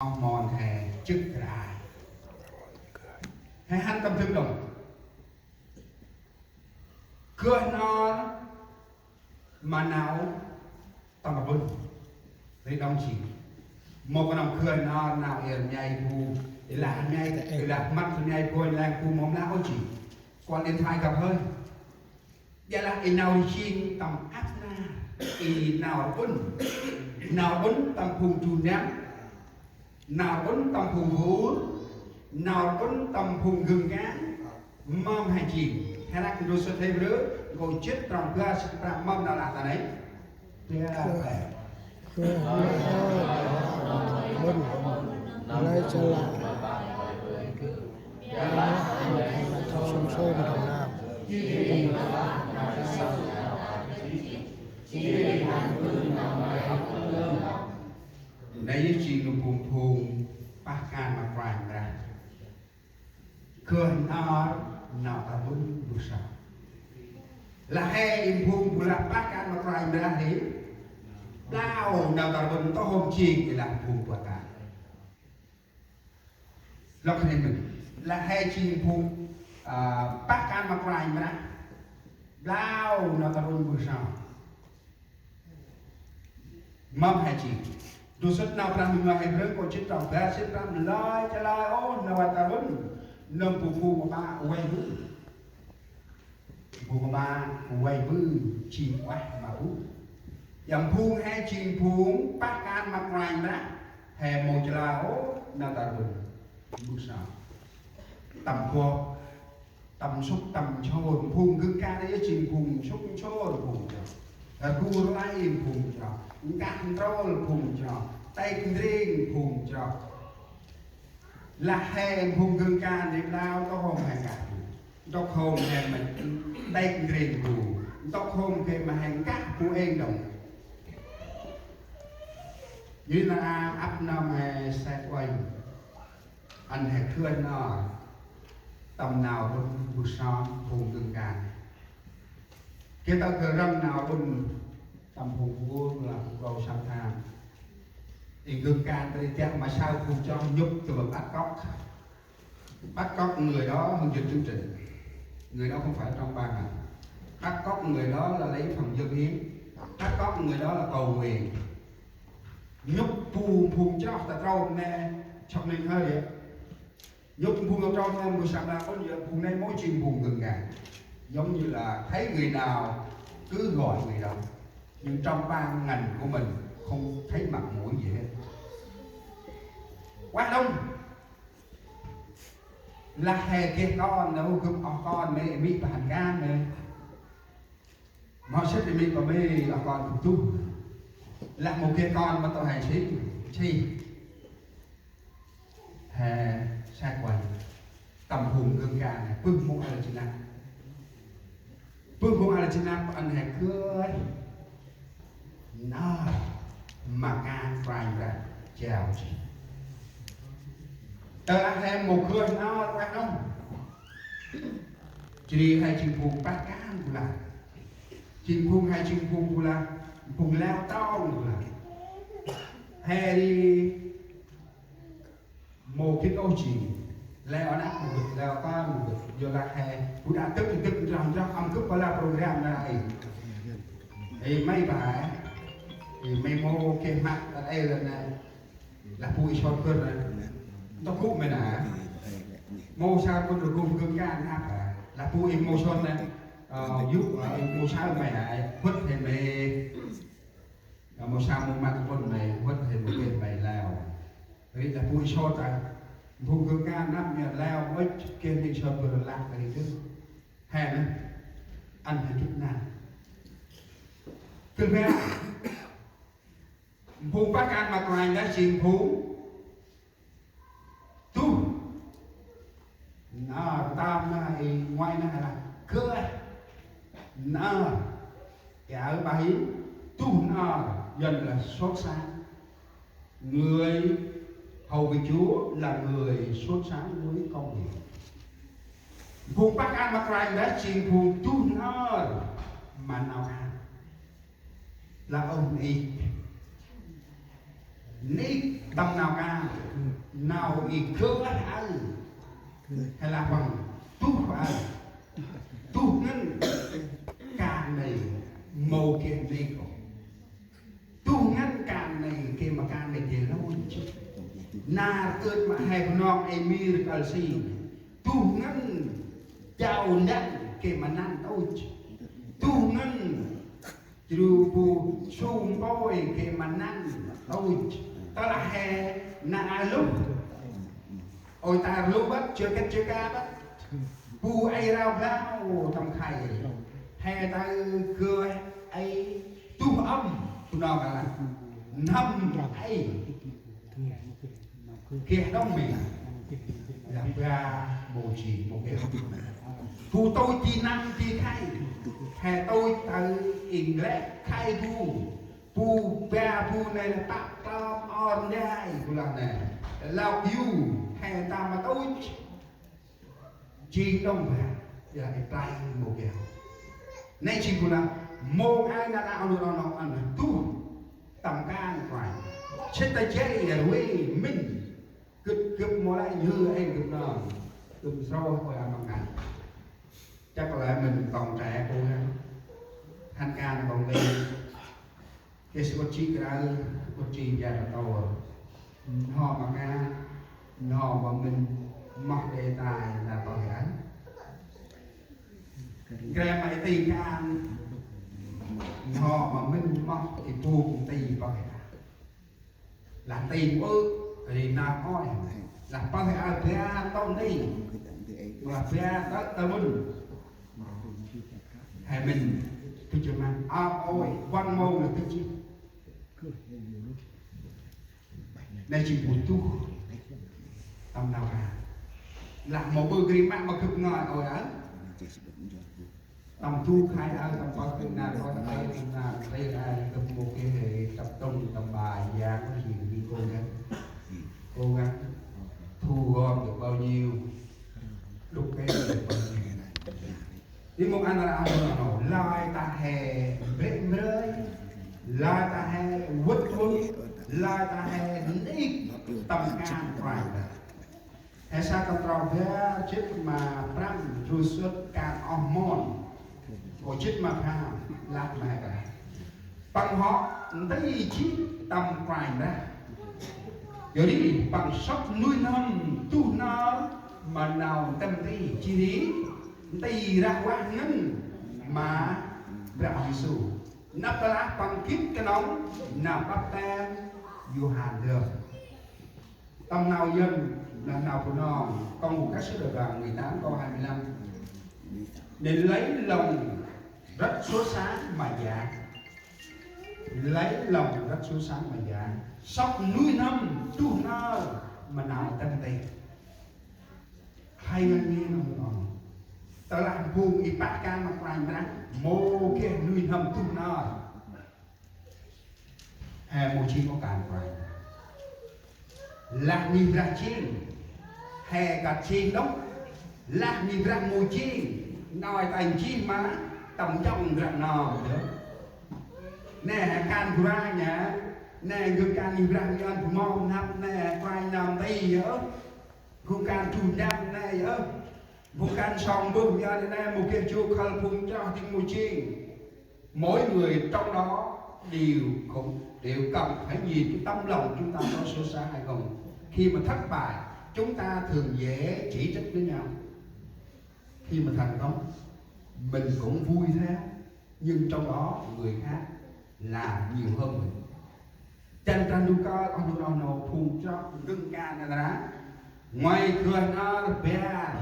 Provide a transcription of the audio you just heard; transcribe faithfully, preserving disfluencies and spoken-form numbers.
oh mon he jê̆t kra ai. He hăn tâm dâng đŏng. Gơh n'ho ma nau tâm rbŭn. Ri đŏng jêng mâu knŏng gơh n'ho nau i rmai bu, i lah rmai, i lah măt rmai bu, i lah bu mâu mlah ôh jêng. Kuăl điện thoại gâp hơi. Ƀiălah i nau jêng tâm ăp nar, i nau rbŭn. Nau rbŭn tâm phung du năm, nau rbŭn tâm phung vur, nau rbŭn tâm phung gưng kan, mâm he jêng. He rnăk ndô sŭt Hêbrơ, nkô̆ jê̆t trong bar jê̆t prăm mâm nau lah ta nây. Ƀiălah he. Ƀiălah he. Ƀiălah he. Ƀiălah he. Ƀiălah he. Ƀiălah he. Nây yơh jêng nô phung phung pah kan ma Kôranh Brah. Gơh n'ho nau tâm rbŭn mbơh sơm. Lah he i phung bu lah pah kan ma Kôranh Brah ri, blao nau tâm rbŭn ntŭk hôm jêng i lah phung pah kan. Lŏk hên mĭn. Lah he jêng phung, à, pah kan ma Kôranh Brah. Blao nau tâm rbŭn mbơh sơm. Mâm he jêng. Ndô sŭt Nau Brah Ndu Ngơi Hêbrơ nkô̆ jê̆t trong bar jê̆t prăm: Lơi chalơi ôh nau tâm rbŭn, nâm bu phung ma Pă ueh mbơh. Bu ma Pă ueh mbơh jêng ueh ma bu. Yơn phung he jêng phung pah kan ma Kôranh Brah, he mâu chalơi ôh nau tâm rbŭn mbơh sơm. Tâm gŏ, tâm sŭk tâm nsôr, phung gưng kan nây yơh jêng phung sŭk nsôr phung chroh. Rgŭ rlay phung chroh, nkah ntrôl phung chroh, têk ndrêng phung chroh. Lah he phung gưng kan nây blao ntŭk hôm he nkah bu, ntŭk hôm he ma têk ndrêng bu, ntŭk hôm he ma he nkah bu êng đŏng. Yor ri nơh ăp nơm he sek uănh. Ăn he gơh n'ho tâm nau rbŭn mbơh sơm phung gưng kan. Geh tơ̆ geh răm nau rbŭn tâm phung bu lah phung kô̆ săp tham. I gưng kan ta ri dak ma saơ phung chroh nhŭp tâm băt kŏk. Bắt cóc người đó hướng dẫn chương trình. Người đó không phải trong ban à. Bắt cóc người đó là lấy phần dâng hiến. Bắt cóc người đó là cầu nguyện. Nhŭp phung, phung chroh ta trôm nê, chroh nê hơi ri. Nhŭp phung ta trôm nê, mâu săp lah ôn, yơn phung nê mâu jêng phung gưng kan. Giống như là thấy người nào cứ gọi người đó. Nhưng trong ban ngành của mình không thấy mặt mũi gì hết. Quá đông. Lah he geh kon nơh, gâp oh kon mê̆, mê̆ pah hăn kan mê̆. Mâu sĭt mê̆ pah mê̆, oh kon gâp tuh. Lah mâu geh kon ma tơ̆ he si, si. He sek uănh. Tâm phung gưng kan nây, bơh mâu a lĕ jê̆ năp. Bơh mâu a lĕ jê̆ năp ăn he gơh n'ho ma kan Kôranh Brah jao jêh. Tơlah he mâu gơh n'ho ueh đŏng. Jêh ri he jêng phung pah kan bu lah. Jêng phung he jêng phung bu lah, phung leo tong bu lah. He ri mâu gĭt ôh jêng. Leo anak mâu gĭt, leo kon mâu gĭt. Yor lah he bu đă dâk dâk nchroh nchroh, ăn gâp bol lah program nây. Ê, mê̆ pah he. Ê, mê̆ mâu geh măt, ơ, ê, lĕ nây. Lah bu i sŏt bơr nây. Ntŭk gŭ mê̆ nây. Mâu saơ bơr gŭ gŭ kan năp hê. Lah bu i mâu sŏt nây. Ơ, yŭ, ơ, i mâu saơ mê̆ hê. Bơh hê mê̆. Ơ, mâu saơ mâu măt bơr mê̆, bơh hê mê̆ geh mê̆ leo. Ri lah bu i sŏt a. Bu gŭ kan năp mê̆ leo, ŭch geh mê̆ sŏt bơr lah ri dơ̆. He nây. Ăn he gĭt năp. Gĭt năp. Phung pah kan ma Kôranh Brah jêng phung tuh n'har, tâm nây i ngoai nây lah gơh n'har. Ê, aơ bah i tuh n'har, Yuăn là sốt sáng. Người hầu việc Chúa là người sốt sáng với công việc. Phung pah kan ma Kôranh Brah jêng phung tuh n'har ma nau kan. Lah ôh nê. Nik tâm nau kan, nau i gơh aơ, hay là păng tuh aơ, tuh ngăn kan nây mâu geh nik ôh. Tuh ngăn kan nây geh ma kan nây geh lôch. Nar kơt ma he Bunong ê mir kăl si. Tuh ngăn jao ndăng geh ma năn tôch. Tuh ngăn jru bu sum pôi geh ma năn tôch. Tơ lah he na a lŭ. Ôi ta rlu băt, jơ kĕt jơ ka băt. Bu ê rao blao tâm khay. He ta gơ ê tuh ăm, bu nau ka lah. Năm ê. Geh đŏng mi. Lah ba mâu ji, mâu geh. Bu tôi ji năm ji khay. He tôi ta ing lĕ khay bu. Bu ba bu nây lah tăk tơm or ndai bu lah nây. Lah yu he ta ma tôch. Jêng đŏng ba, ya i play mâu geh. Nây jêng bu lah mâu ai na lah ôh nô nô ăn tuh tâm kan Kôranh. Sĭt ta jay ya rui mĭn. Gâp gâp mâu lĕ nhhơ ê gâp nơm. Gâp srôh ôi a măng ngăn. Chắc là mình còn trẻ cô ha. Hăn kan còn đi. Geh sŭt ji krao, sŭt ji jat tôr. N'ho ma ka, n'ho ma mĭn, moh đê tay na pơh he ăn. Gre ma i tĭng kan, n'ho ma mĭn, moh i bôk nti pơh he ăn. Lah tĭng ơ, ri na ôi. Lah pơh he ăn bia tông nti. Lah bia tơ̆ tơ mĭn. He mĭn, tŭ jơ măng, a ôi, văng mâu nơ tŭ jơ. Nây jêng bu tuh. Tâm nau ka. Lah mâu bơ gri mă ma gâp ngơi ôi a. Tâm tuh khay a, tâm pơh khay na, ôi tâm pơh khay na, tâm pơh khay a, gâp mâu geh he, tập trung tâm bài giảng, có gì thì đi cố gắng. Cố gắng thu gom được bao nhiêu, đúc kết được bao nhiêu. Di mông ăn ra ăn nô, lai ta he mbĕ mbrơi, lai ta he vât vât, lai ta he nik tâm kan Kôranh. He sa tâm trau ba jêt ma prăm, jru sŭt kan oh mon. Ô jêt ma pham, lah ma he ka. Păng hŏ nti jêh tâm Kôranh Brah. Yor ri păng sŏk nuih n'hâm tuh nar ma nau ntĭm nti, jêh ri nti rah vah ngăn ma Brah Yêsu. Nđâp tơ lah păng gĭt knŏng nau baptem Yôhan dơm. Tâm nau Yuăn, nau, nau Bunong, Công vụ các sứ đồ đoạn mười tám câu hai mươi lăm. Nên lấy lòng rất sốt sắng mà giảng. Lấy lòng rất sốt sắng mà giảng. Sŏk nuih n'hâm tuh nar ma nau ntĭm nti. Hay ngăn ngên nau Bunong. Tơ lah phung i pah kan ma Kôranh Brah, mâu geh nuih n'hâm tuh nar. He mâu jêng ôh kan Kôranh. Lah ngih Brah jêng. He kơt jêng đŏng. Lah ngih Brah mâu jêng. Nau ta jêng ma tâm jŏng Brah nơm yơh. Nê he kan Kôranh a. Nê gâp kan ngih Brah ngăn bu mâu n'hâm nê Kôranh nơm nti yơh. Gâp kan du ndăm nê yơh. Gâp kan sŏng bơh mia nê nê mâu geh jô khăl phung chroh jêng mâu jêng. Mỗi người trong đó đều cũng, đều cần phải nhìn cái tấm lòng chúng ta có sốt sắng hay không. Khi mà thất bại, chúng ta thường dễ chỉ trích lẫn nhau. Khi mà thành công, mình cũng vui theo, nhưng trong đó người khác làm nhiều hơn mình. Chăn trăn du kơ, oh, du, oh, nô, phung chroh, ngưng ca, na, na, na. Ngoai gơh nar bar.